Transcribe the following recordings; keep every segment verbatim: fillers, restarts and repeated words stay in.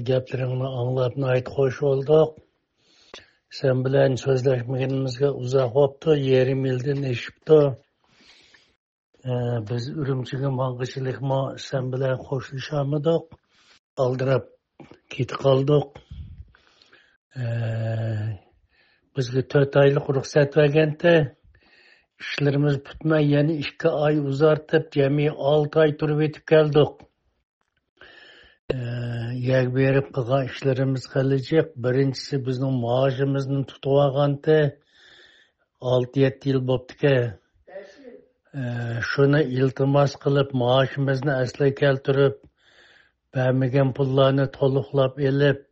گەپلىرىڭنى ئاڭلاپ ناھايىتى خوش بولدۇق. سەن بىلەن سۆزلەشمىگىنىمىزگە ئۇزاق بوپتۇ، يېرىم يىلدىن ئېشىپتۇ. ئە، بىز ئۈرۈمچىگە ماڭغىچىلىكمۇ سەن بىلەن خوشلىشالمىدۇق. ئالدىراپ كېتىپ قالدۇق. ئە، بىزگە تۆت ئايلىق رۇخسەت بەرگەنتى. ئىشلىرىمىز پۈتمەي يەنە ئىككى ئاي ئۇزارتىپ، جەمئىي ئالتە ئاي تۇرۇپ يېتىپ كەلدۇق. ئە، يەرگە بېرىپ قىلغان ئىشلىرىمىز خېلى جىق. بىرىنچىسى، بىزنىڭ مائاشىمىزنى تۇتۇۋالغانتى. ئالتە يەتتە يىل بوپتىكەن. ئە، شۇنى ئىلتىماس قىلىپ، مائاشىمىزنى ئەسلىگە كەلتۈرۈپ، بەرمىگەن پۇللارنى تولۇقلاپ ئېلىپ،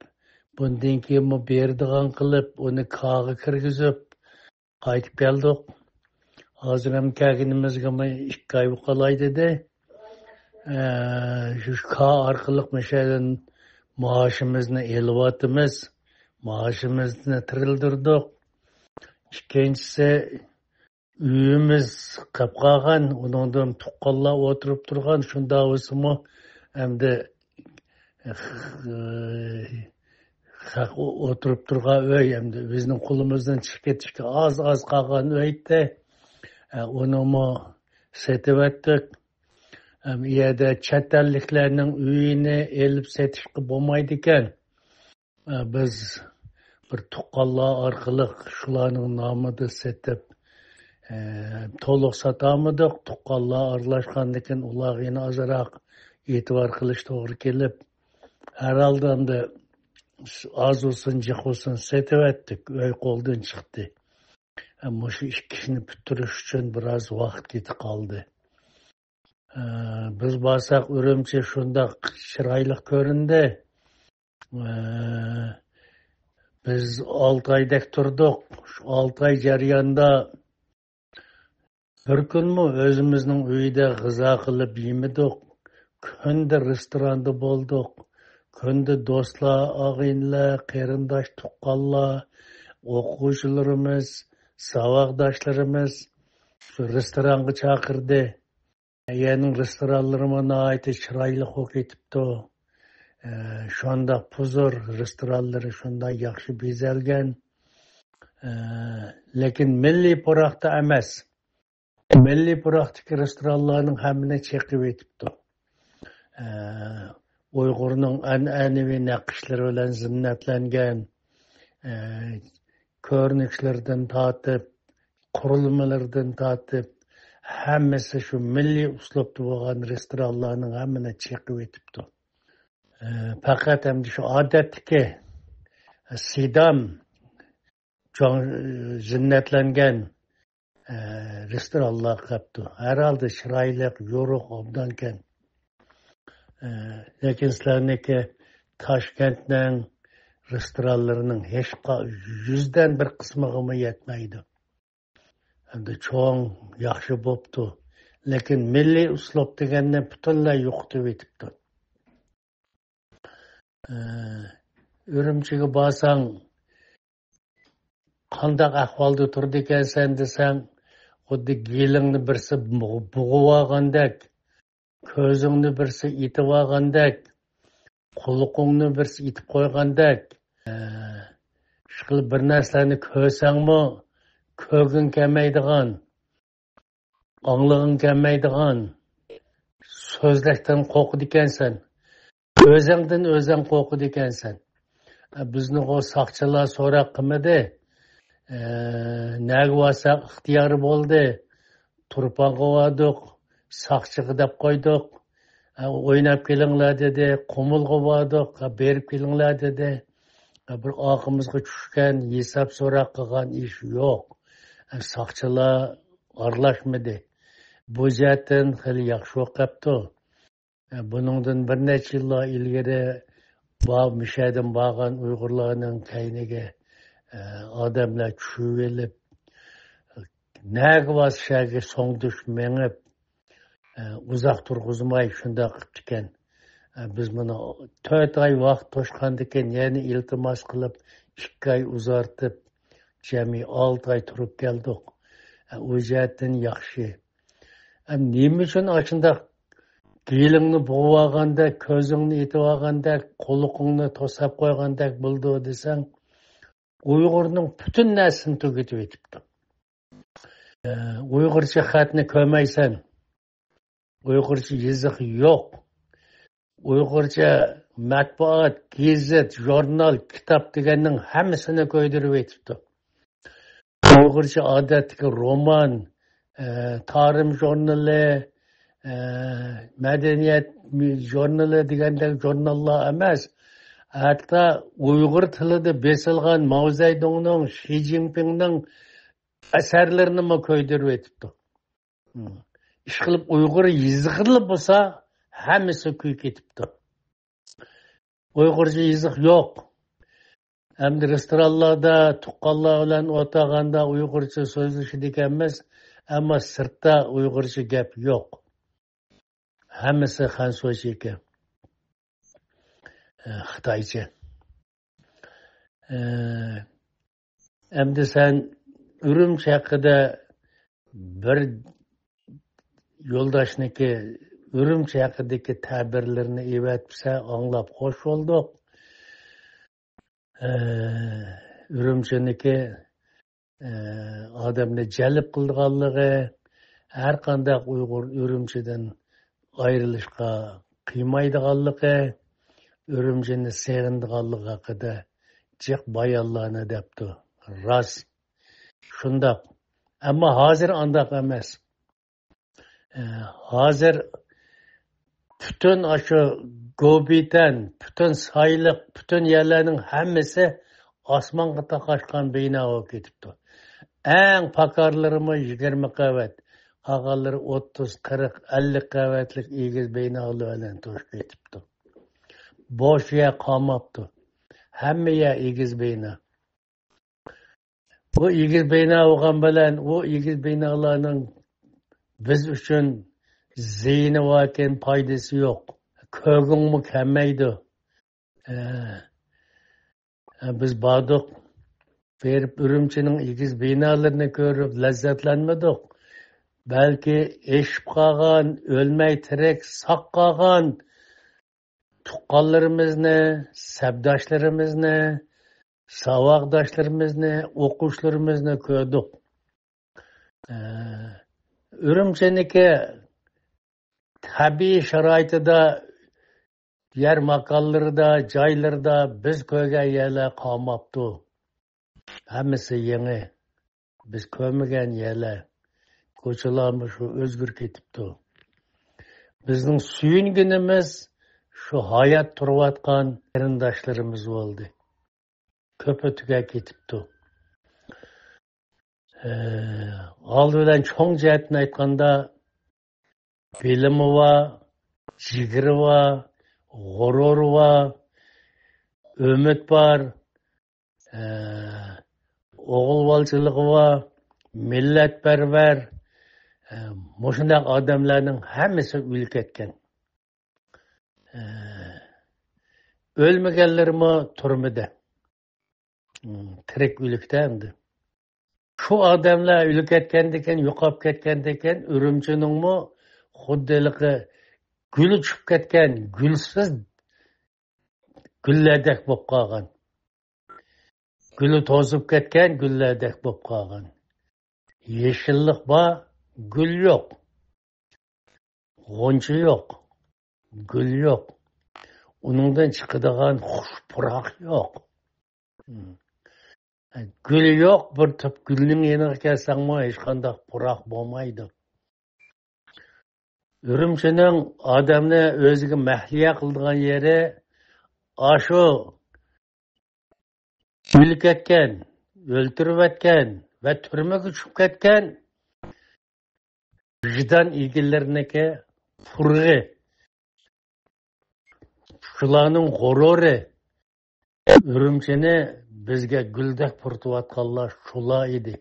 بۇندىن كېيىنمۇ بېرىدىغان قىلىپ، ئۇنى كاغا كىرگۈزۈپ، قايتىپ كەلدۇق. ھازىر ھەم كەلگىنىمىزگىمۇ ئىككى ئاي بولۇپ قالاي دېدى. ئە، شۇ كا ئارقىلىق مۇشۇ يەردىن مائاشىمىزنى ئېلىۋاتىمىز. مائاشىمىزنى تىرىلدۈردۇق. ئىككىنچىسى، ئۆيىمىز قېلىپ قالغان، ئۇنىڭدىن تۇغقانلار ئولتۇرۇپ تۇرغان، شۇنداق بولسىمۇ، ئەمدى، خەق ئولتۇرۇپ تۇرغان ئۆي، ئەمدى بىزنىڭ قولىمىزدىن چىقىپ كېتىشكە ئاز-ئاز قالغان ئۆيدى. ئۇنىمۇ سېتىۋەتتۇق. ئەم، ئۇ يەردە چەت ئەللىكلەرنىڭ ئۆيىنى ئېلىپ سېتىشقا بولمايدىكەن. ئە، بىز بىر تۇغقانلار ئارقىلىق شۇلارنىڭ نامىدا سېتىپ، ئە، تولۇق ساتالمىدۇق. تۇغقانلار ئارىلاشقاندىن كېيىن ئۇلارغا يەنە ئازراق ئېتىبار قىلىش توغرا كېلىپ، ھەر ھالدا ئەمدى ئاز بولسۇن، جىق بولسۇن سېتىۋەتتۇق. ئۆي قولدىن چىقتى. ئە، مۇشۇ ئىككى ئىشنى پۈتتۈرۈش ئۈچۈن بىراز ۋاقىت كېتىپ قالدى. ئە، بىز بارساق ئۈرۈمچى شۇنداق چىرايلىق كۆرۈندى. ئە، بىز ئالتە ئايدەك تۇردۇق. شۇ ئالتە ئاي جەريانىدا بىر كۈنمۇ ئۆزىمىزنىڭ ئۆيىدە غىزا قىلىپ يېمىدۇق. كۈندە رېستوراندا بولدۇق. كۈندە دوستلار، ئاغىنىلەر، قېرىنداش، تۇغقانلار، ئوقۇغۇچىلىرىمىز، ساۋاقداشلىرىمىز شۇ رېستورانغا چاقىردى. يەنىڭ رېستورانلىرىمۇ ناھايىتى چىرايلىق بولۇپ كېتىپتۇ. ئە، شۇنداق پۇزۇر، رېستورانلىرى شۇنداق ياخشى بېزەلگەن. ئە، لېكىن مىللىي پۇراقتا ئەمەس. مىللىي پۇراقتىكى رېستورانلارنىڭ ھەممىنى چېقىۋېتىپتۇ. ئە، ئۇيغۇرنىڭ ئەنئەنىۋى نەقىشلىرى بىلەن زىننەتلەنگەن، ئە، كۆرۈنۈشلىرىدىن تارتىپ، قۇرۇلمىلىرىدىن تارتىپ، ھەممىسى شۇ مىللىي ئۇسلۇبتا بولغان رېستورانلارنىڭ ھەممىنى چېقىۋېتىپتۇ. ئە، پەقەت ئەمدى شۇ ئادەتتىكى سىدام، چوڭ، زىننەتلەنگەن، ئە، رېستورانلار قاپتۇ. ھەر ھالدا چىرايلىق، يورۇق، ئوبدانكەن. ئە، لېكىن سىلەرنىڭكى تاشكەنتنىڭ رېستورانلىرىنىڭ ھېچقا-، يۈزدىن بىر قىسمىغىمۇ يەتمەيدۇ. ئەمدى چوڭ، ياخشى بوپتۇ. لېكىن مىللىي ئۇسلۇب دېگەننى پۈتۈنلەي يوقىتىۋېتىپتۇ. ئە، ئۈرۈمچىگە بارساڭ، قانداق ئەھۋالدا تۇرىدىكەنسەن دېسەڭ، خۇددى گېلىڭنى بىرسى بوغ-، بوغۇۋالغاندەك، كۆزۈڭنى بىرسى ئېتىۋالغاندەك، قۇلىقىڭنى بىرسى ئېتىپ قويغاندەك، ئە، ئىشقىلىپ بىر نەرسىلەرنى كۆرسەڭمۇ، كۆرگۈڭ كەلمەيدىغان، ئاڭلىغىڭ كەلمەيدىغان، سۆزلەشتىن قورقىدىكەنسەن، ئۆزۈڭدىن ئۆزۈڭ قورقىدىكەنسەن. بىزنىغۇ ساقچىلار سوراق قىلمىدى. ئە، نەگە بارساق ئىختىيار بولدى. تۇرپانغا باردۇق، ساقچىغا دەپ قويدۇق. ئە، ئويناپ كېلىڭلار دېدى. قۇمۇلغا باردۇق، بېرىپ كېلىڭلار دېدى. بىر ئارقىمىزغا چۈشكەن، ھېساب سوراق قىلغان ئىش يوق. ساقچىلار ئارىلاشمىدى. بۇ جەھەتتىن خېلى ياخشى بولۇپ قاپتۇ. بۇنىڭدىن بىر نەچچە يىللار ئىلگىرى بار-، مۇشەدىن بارغان ئۇيغۇرلارنىڭ كەينىگە ئادەملەر چۈشۈۋېلىپ، نەگە بارسا شەگە سوڭدۇش مېڭىپ، ئۇزاق تۇرغۇزماي شۇنداق قىپتىكەن. بىز مانا تۆت ئاي ۋاقىت توشقاندىكىن يەنە ئىلتىماس قىلىپ، ئىككى ئاي ئۇزارتىپ، جەمئىي ئالتە ئاي تۇرۇپ كەلدۇق. ئۇ جەھەتتىن ياخشى. نېمە ئۈچۈن ئاشۇنداق بېلىڭنى بوغۇۋالغاندەك، كۆزۈڭنى ئېتىۋالغاندەك، قۇلىقىڭنى توساپ قويغاندەك بولىدۇ دېسەڭ، ئۇيغۇرنىڭ پۈتۈن نەرسىنى تۈگىتىۋېتىپتۇ. ئە، ئۇيغۇرچە خەتنى كۆرمەيسەن. ئۇيغۇرچە يېزىق يوق. ئۇيغۇرچە مەتبۇئات، گېزىت، ژۇرنال، كىتاب دېگەننىڭ ھەممىسىنى كۆيدۈرۈۋېتىپتۇ. ئۇيغۇرچە ئادەتتىكى رومان، ئە، تارىم ژۇرنىلى، ئە، مەدەنىيەت ژۇرنىلى دېگەندەك ژۇرناللار ئەمەس، ھەتتا ئۇيغۇر تىلىدا بېسىلغان ماۋزېدۇڭنىڭ، شى جىنپىڭنىڭ ئەسەرلىرىنىمۇ كۆيدۈرۈۋېتىپتۇ. ئىشقىلىپ ئۇيغۇر يېزىقىلا بولسا ھەممىسى كۆيۈپ كېتىپتۇ. ئۇيغۇرچە يېزىق يوق. ئەمدى رېستورانلاردا تۇغقانلار بىلەن ئولتۇرغاندا ئۇيغۇرچە سۆزلىشىدىكەنمىز، ئەمما سىرتتا ئۇيغۇرچە گەپ يوق. ھەممىسى خەنسۇچە ئىكەن. ئە، خىتايچە. ئە، ئەمدى سەن ئۈرۈمچى ھەققىدە بىر يولداشنىڭكى ئۈرۈمچى ھەققىدىكى تەبىرلىرىنى ئېۋەتسە ئاڭلاپ خوش بولدۇق. ئە، ئۈرۈمچىنىڭكى، ئە، ئادەمنى جەلپ قىلىدىغانلىقى، ھەر قانداق ئۇيغۇر ئۈرۈمچىدىن ئايرىلىشقا قىيمايدىغانلىقى، ئۈرۈمچىنى سېغىنىدىغانلىقى ھەققىدە جىق بايانلارنى دەپتۇ. راست. شۇنداق. ئەمما ھازىر ئانداق ئەمەس. ئە، ھازىر پۈتۈن ئاشۇ گوبىتەن، پۈتۈن سايلىق، پۈتۈن يەرلەرنىڭ ھەممىسى ئاسمانغا تاقاشقان بىنا بولۇپ كېتىپتۇ. ئەڭ پاكارلىرىمۇ يىگىرمە قەۋەت، قالغانلىرى ئوتتۇز، قىرىق، ئەللىك قەۋەتلىك ئېگىز بىنالار بىلەن توشۇپ كېتىپتۇ. بوش يەر قالماپتۇ. ھەممە يەر ئېگىز بىنا. بۇ ئېگىز بىنا بولغان بىلەن، ئۇ ئېگىز بىنالارنىڭ بىز ئۈچۈن زىيىنى باركەن، پايدىسى يوق. كۆرگۈڭمۇ كەلمەيدۇ. ئە، ئە، بىز باردۇق. بېرىپ ئۈرۈمچىنىڭ ئېگىز بىنالىرىنى كۆرۈپ لەززەتلەنمىدۇق. بەلكى ئېشىپ قالغان، ئۆلمەي تىرىك، ساق قالغان تۇغقانلىرىمىزنى، سەپداشلىرىمىزنى، ساۋاقداشلىرىمىزنى، ئوقۇشلىرىمىزنى كۆردۇق. ئە، ئۈرۈمچىنىڭكى تەبىئىي شارائىتىدا، يەر ماكانلىرىدا، جايلىرىدا بىز كۆرگەن يەرلەر قالماپتۇ. ھەممىسى يېڭى. بىز كۆرمىگەن يەرلەر، كوچىلارمۇ شۇ ئۆزگىرىپ كېتىپتۇ. بىزنىڭ سۆيۈنگىنىمىز شۇ ھايات تۇرۇۋاتقان قېرىنداشلىرىمىز بولدى. كۆپى تۈگەپ كېتىپتۇ. ئە، ئالدى بىلەن چوڭ جەھەتتىن ئېيتقاندا، بىلىمى بار، جىگىرى بار، غۇرۇرى بار، ئۈمىد بار، ئە، ئوغۇلۋالچىلىقى بار، مىللەتپەرۋەر، ئە، مۇشۇنداق ئادەملەرنىڭ ھەممىسى ئۆلۈپ كەتكەن. ئە، ئۆلمىگەنلىرىمۇ تۈرمىدە. ھىم، تىرىك ئۆلۈكتە ئەمدى. شۇ ئادەملەر ئۆلۈپ كەتكەندىكىن، يوقاپ كەتكەندىكىن، ئۈرۈمچىنىڭمۇ خۇددى ھېلىقى گۈلى چۈشۈپ كەتكەن، گۈلسىز گۈللەردەك بولۇپ قالغان. گۈلى توزۇپ كەتكەن گۈللەردەك بولۇپ قالغان. يېشىللىق بار، گۈل يوق. غۇنچە يوق، گۈل يوق. ئۇنىڭدىن چىقىدىغان خۇش پۇراق يوق. گۈل يوق، بىر تۈپ گۈلنىڭ يېنىغا كەلسەڭمۇ ھېچقانداق پۇراق بولمايدۇ. ئۈرۈمچىنىڭ ئادەمنى ئۆزىگە مەھلىيا قىلىدىغان يېرى ئاشۇ ئۆلۈپ كەتكەن، ئۆلتۈرۈۋەتكەن ۋە تۈرمىگە چۈشۈپ كەتكەن ۋىجدان ئىگىلىرىنىڭكى پۇرىقى، شۇلارنىڭ غۇرۇرى، ئۈرۈمچىنى بىزگە گۈلدەك پۇرىتىۋاتقانلار شۇلار ئىدى.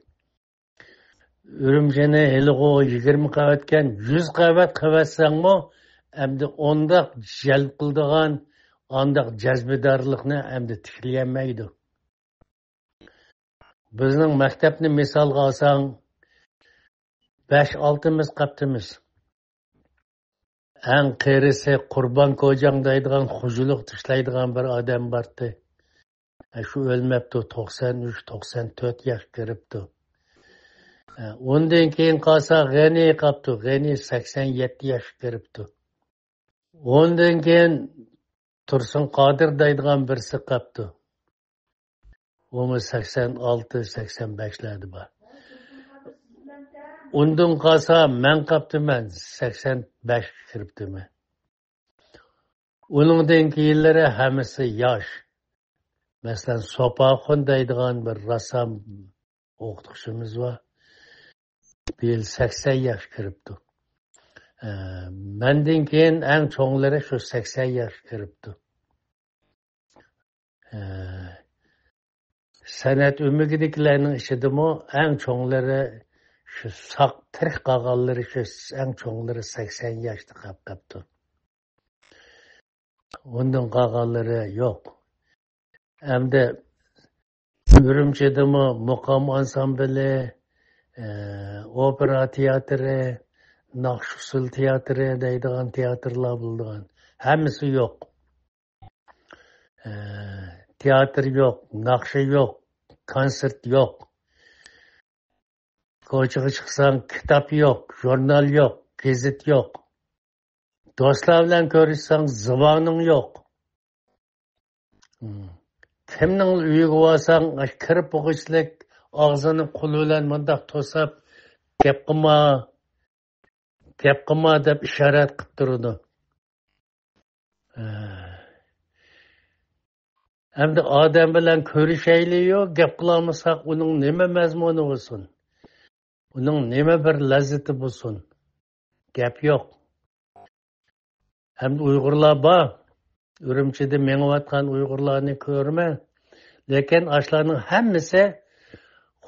ئۈرۈمچىنى ھېلىغۇ يىگىرمە قەۋەتكەن، يۈز قەۋەت قىلىۋەتسەڭمۇ، ئەمدى ئۇنداق جەلپ قىلىدىغان، ئانداق جەزبىدارلىقنى ئەمدى تىكلىيەلمەيدۇ. بىزنىڭ مەكتەپنى مىسالغا ئالساڭ، بەش-ئالتىمىز قاپتىمىز. ئەڭ قېرىسى قۇربان كوجاڭ دەيدىغان خوجىلىقتا ئىشلەيدىغان بىر ئادەم بارتى. ئە، شۇ ئۆلمەپتۇ، توقسان ئۈچ، توقسان تۆت ياش كىرىپتۇ. ئە، ئۇندىن كېيىن قالسا غېنى قاپتۇ، غېنى سەكسەن يەتتە ياش كىرىپتۇ. ئۇندىن كېيىن تۇرسۇن قادىر دەيدىغان بىرسى قاپتۇ. ئۇمۇ سەكسەن ئالتە، سەكسەن بەشلەردە بار. ئۇندىن قالسا مەن قاپتىمەن، سەكسەن بەشكە كىرىپتىمەن. ئۇنىڭدىن كېيىنلىرى ھەممىسى ياش. مەسىلەن، سوپاخۇن دەيدىغان بىر رەسسام ئوقۇتقۇچىمىز بار. بۇ يىل سەكسەن ياش كىرىپتۇ. ئە، مەندىن كېيىن ئەڭ چوڭلىرى شۇ سەكسەن ياش كىرىپتۇ. ئە، سەنئەت ئۆمىكىدىكىلەرنىڭ ئىچىدىمۇ ئەڭ چوڭلىرى، شۇ ساق تىرىك قالغانلىرى، شۇ ئەڭ چوڭلىرى سەكسەن ياشتا قاپ قاپتۇ. ئۇندىن قالغانلىرى يوق. ئەمدى ئۈرۈمچىدىمۇ مۇقام ئانسامبىلى، ئە، ئوپېرا تىياتىرى، ناخشا ئۇسسۇل تىياتىرى دەيدىغان تىياتىرلار بولىدىغان. ھەممىسى يوق. ئە، تىياتىر يوق، ناخشا يوق، كونسېرت يوق. كوچىغا چىقساڭ، كىتاب يوق، ژۇرنال يوق، گېزىت يوق. دوستلار بىلەن كۆرۈشسەڭ، زىبانىڭ يوق. كىمنىڭ ئۆيىگە بارساڭ، كىرىپ بولغۇچىلىك ئاغزىنى قولى بىلەن مۇنداق توساپ، «گەپ قىلما، گەپ قىلما» دەپ ئىشارەت قىلىپ تۇرىدۇ. ئەمدى ئادەم بىلەن كۆرۈشەيلىيۇ، گەپ قىلالمىساق، ئۇنىڭ نېمە مەزمۇنى بولسۇن؟ ئۇنىڭ نېمە بىر لەززىتى بولسۇن؟ گەپ يوق. ئەمدى ئۇيغۇرلار بار. ئۈرۈمچىدە مېڭىۋاتقان ئۇيغۇرلارنى كۆرىمەن. لېكىن ئاشۇلارنىڭ ھەممىسى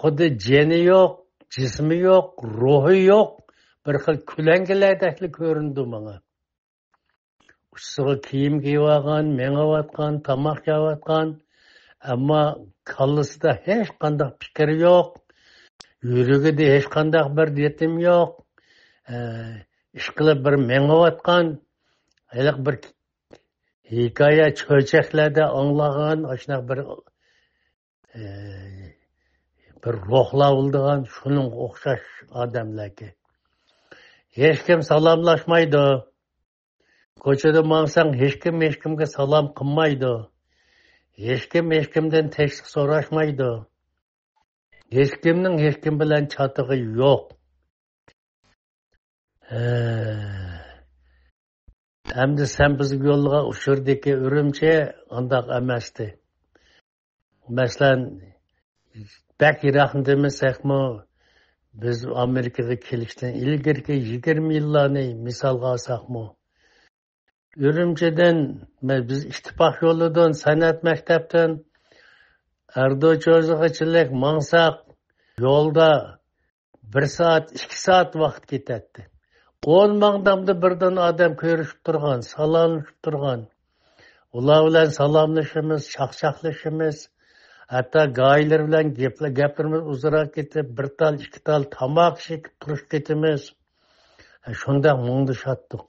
خۇددى جېنى يوق، جىسمى يوق، روھى يوق، بىر خىل كۆلەڭگىلەردەكلا كۆرۈنىدۇ ماڭا. ئۇچىسىغا كىيىم كىيىۋالغان، مېڭىۋاتقان، تاماق يەۋاتقان، ئەمما كاللىسىدا ھېچقانداق پىكىر يوق، يۈرىكىدە ھېچقانداق بىر رىتىم يوق. ئە، ئىشقىلىپ بىر مېڭىۋاتقان، ھېلىقى بىر ھېكايە چۆچەكلەردە ئاڭلىغان، ئاشۇنداق بىر، ئە، بىر روھلار بولىدىغان، شۇنىڭغا ئوخشاش ئادەملەركەن. ھېچكىم سالاملاشمايدۇ. كوچىدا ماڭساڭ، ھېچكىم ھېچكىمگە سالام قىلمايدۇ. ھېچكىم ھېچكىمدىن تىنچلىق سوراشمايدۇ. ھېچكىمنىڭ ھېچكىم بىلەن چاتىقى يوق. ھە. ئەمدى سەن بىزگە يوللىغان ئۇچۇردىكى ئۈرۈمچى ئانداق ئەمەستى. مەسىلەن، بەك يىراقنى دېمىسەكمۇ، بىز ئامېرىكىغا كېلىشتىن ئىلگىرىكى يىگىرمە يىللارنى مىسالغا ئالساقمۇ، ئۈرۈمچىدىن، مە-، بىز ئىتتىپاق يولىدىن، سەنئەت مەكتەپتىن ئەردوچوزىغىچىلىك ماڭساق، يولدا بىر سائەت، ئىككى سائەت ۋاقىت كېتەتتى. ئون ماڭدامدا بىردىن ئادەم كۆرۈشۈپ تۇرغان، سالاملىشىپ تۇرغان. ئۇلار بىلەن سالاملىشىمىز، چاقچاقلىشىمىز. ھەتتا گاھىلىرى بىلەن گەپلە-، گەپلىرىمىز ئۇزىراق كېتىپ، بىر تال، ئىككى تال تاماكا چېكىپ تۇرۇپ كېتىمىز. شۇنداق مۇڭدىشاتتۇق.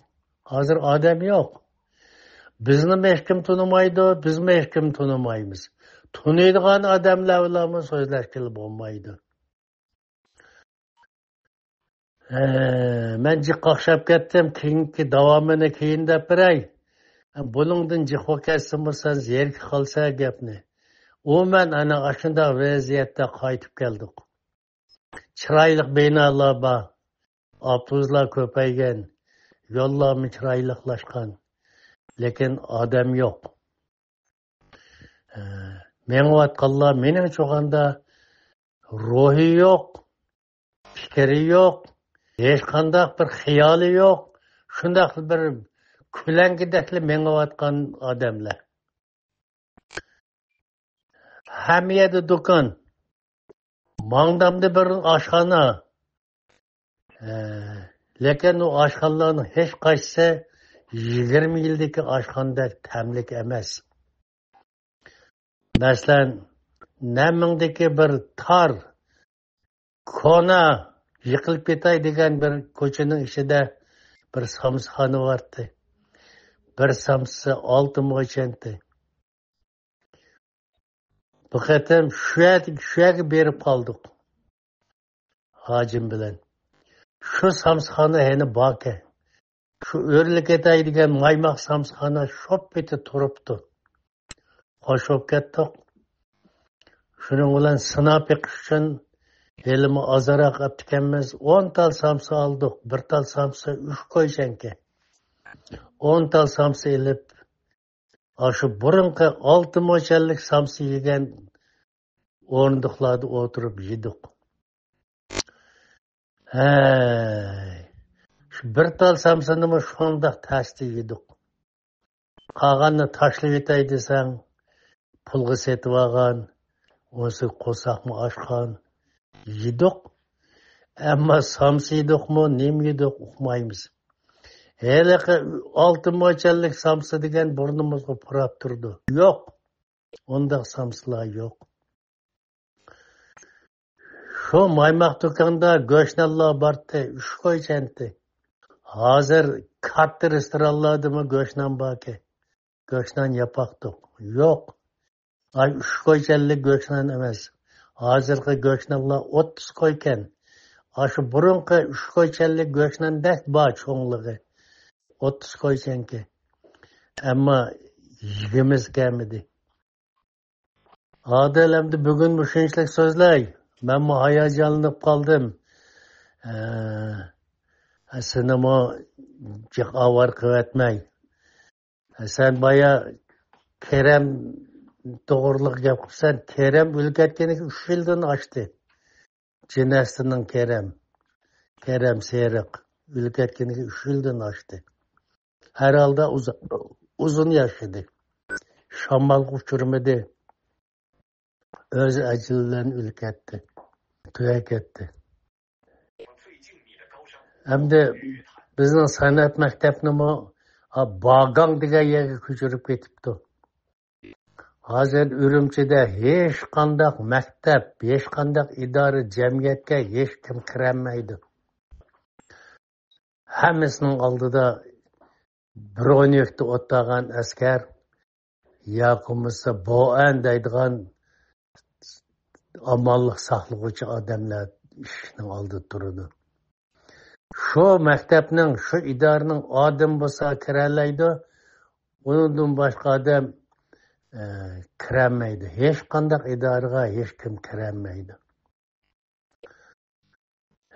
ھازىر ئادەم يوق. بىزنىمۇ ھېچكىم تونۇمايدۇ، بىزمۇ ھېچكىم تونۇمايمىز. تونۇيدىغان ئادەملەر بىلەنمۇ سۆزلەشكىلى بولمايدۇ. ھە، مەن جىق قاقشاپ كەتتىم. كېيىنكى داۋامىنى كېيىن دەپ بېرەي. بۇنىڭدىن جىق بولۇپ كەتسىمۇ، سەن زېرىكىپ قالسا گەپنى. ئومۇمەن، ئەنە ئاشۇنداق ۋەزىيەتتە قايتىپ كەلدۇق. چىرايلىق بىنالار بار. ئاپتوبۇسلار كۆپەيگەن. يوللارمۇ چىرايلىقلاشقان. لېكىن ئادەم يوق. ھە، مېڭىۋاتقانلار مېنىڭچە ئويلىغاندا روھى يوق، پىكرى يوق، ھېچقانداق بىر خىيالى يوق، شۇنداق بىر كۆلەڭگىدەكلا مېڭىۋاتقان ئادەملەر. ھەممە يەردە دۇكان، ماڭدامدا بىر ئاشخانا. ھە، لېكىن ئۇ ئاشخانىلارنىڭ ھېچقايسىسى يىگىرمە يىلدىكى ئاشخانىدەك تەملىك ئەمەس. مەسىلەن، نەنمىڭدىكى بىر تار، كونا، يىقىلىپ كېتەي دېگەن بىر كوچىنىڭ ئىچىدە بىر سامسىخانا بارتى. بىر سامسىسى ئالتە موچەنتى. بۇ قېتىم شۇ يەردىكى، شۇ يەرگە بېرىپ قالدۇق ھاجىم بىلەن. شۇ سامسىخانا يەنە باركەن. شۇ ئۆرۈلۈپ كېتەي دېگەن مايماق سامسىخانا شوپپىتى تۇرۇپتۇ. خوش بولۇپ كەتتۇق. شۇنىڭ بىلەن سىناپ بېقىش ئۈچۈن ھېلىمۇ ئازراق ئاپتىكەنمىز. ئون تال سامسا ئالدۇق. بىر تال سامسا ئۈچ كويچەنكەن. ئون تال سامسا ئېلىپ، ئاشۇ بۇرۇنقى ئالتە موچەنلىك سامسا يېگەن ئورۇندۇقلاردا ئولتۇرۇپ يېدۇق. ھەي، شۇ بىر تال سامسىنىمۇ شۇنداق تەستە يېدۇق. قالغاننى تاشلىۋېتەي دېسەڭ، پۇلغا سېتىۋالغان، ئۇنسى قورساقمۇ ئاچقان. يېدۇق. ئەمما سامسا يېدۇقمۇ، نېمە يېدۇق، ئۇقمايمىز. ھېلىقى ئالتە موچەنلىك سامسا دېگەن بۇرنىمىزغا پۇراپ تۇرىدۇ. يوق. ئۇنداق سامسىلار يوق. شۇ مايماق دۇكاندا گۆشنانلار بارتى، ئۈچ كويچەنتى. ھازىر كاتتا رېستورانلاردىمۇ گۆشنان باركەن. گۆشنان ياپاقتۇق. يوق. ئاي، ئۈچ كويچەنلىك گۆشنان ئەمەس. ھازىرقى گۆشنانلار ئوتتۇز كويكەن. ئاشۇ بۇرۇنقى ئۈچ كويچەنلىك گۆشناندەك بار چوڭلۇقى. ئوتتۇز كويچەنكى. ئەمما يېگۈمىز كەلمىدى. ئادىل، ئەمدى بۈگۈن مۇشۇنچىلىك سۆزلەي. مەنمۇ ھاياجانلىنىپ قالدىم. ئە، سېنىمۇ جىق ئاۋارە قىلىۋەتمەي. سەن بايا كېرەم توغرىلىق گەپ قىلىپسەن. كېرەم ئۆلۈپ كەتكىنىگە ئۈچ يىلدىن ئاشتى. جىنەستىنىڭ كېرەم، كېرەم سېرىق ئۆلۈپ كەتكىنىگە ئۈچ يىلدىن ئاشتى. ھەر ھالدا ئۇز-، ئۇزۇن ياشىدى. شامالغا ئۇچرىمىدى. ئۆز ئەجىلى بىلەن ئۆلۈپ كەتتى. تۈگەپ كەتتى. ئەمدى بىزنىڭ سەنئەت مەكتەپنىمۇ، ھا، باگاڭ دېگەن يەرگە كۆچۈرۈپ كېتىپتۇ. ھازىر ئۈرۈمچىدە ھېچقانداق مەكتەپ، ھېچقانداق ئىدارە، جەمئىيەتكە ھېچكىم كىرەلمەيدۇ. ھەممىسىنىڭ ئالدىدا برونيوكتا ئولتۇرغان ئەسكەر ياكى بولمىسا بوئەن دەيدىغان ئامانلىق ساقلىغۇچى ئادەملەر ئىشىكنىڭ ئالدىدا تۇرىدۇ. شۇ مەكتەپنىڭ، شۇ ئىدارىنىڭ ئادىمى بولسا كىرەلەيدۇ، ئۇنىڭدىن باشقا ئادەم، ئە، كىرەلمەيدۇ. ھېچقانداق ئىدارىغا ھېچكىم كىرەلمەيدۇ.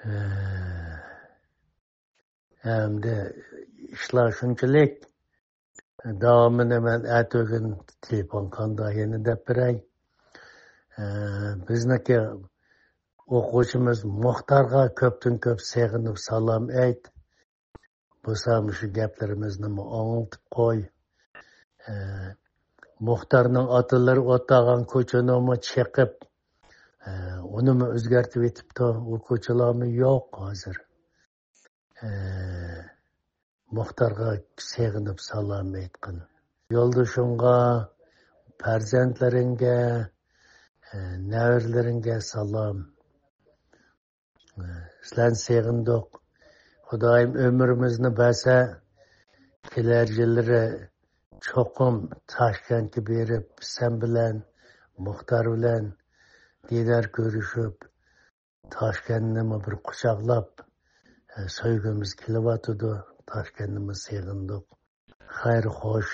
ئە، ئەمدى ئىشلار شۇنچىلىك، داۋامىنى مەن ئەتىگۈن تېلېفون قاندا يەنە دەپ بېرەي. ئە، بىزنىڭكى ئوقۇغۇچىمىز مۇختارغا كۆپتىن كۆپ سېغىنىپ سالام ئېيت. بولسا مۇشۇ گەپلىرىمىزنىمۇ ئاڭلىتىپ قوي. ئە، مۇختارنىڭ ئاتىلىرى ئولتۇرغان كوچىنىمۇ چېقىپ، ئە، ئۇنىمۇ ئۆزگەرتىۋېتىپتۇ. ئۇ كوچىلارمۇ يوق ھازىر. ئە، مۇختارغا سېغىنىپ سالام ئېيتقىن. يولدىشىڭغا، پەرزەنتلىرىڭگە، ئە، نەۋرىلىرىڭگە سالام. سىلەرنى سېغىندۇق. خۇدايىم ئۆمرىمىزنى بەرسە، كېلەر يىللىرى چوقۇم تاشكەنتكە بېرىپ، سەن بىلەن، مۇختار بىلەن دىدار كۆرۈشۈپ، تاشكەنتنىمۇ بىر قۇچاقلاپ، سۆيگۈمىز كېلىۋاتىدۇ. تاشكەنتنىمۇ سېغىندۇق. خەير خوش.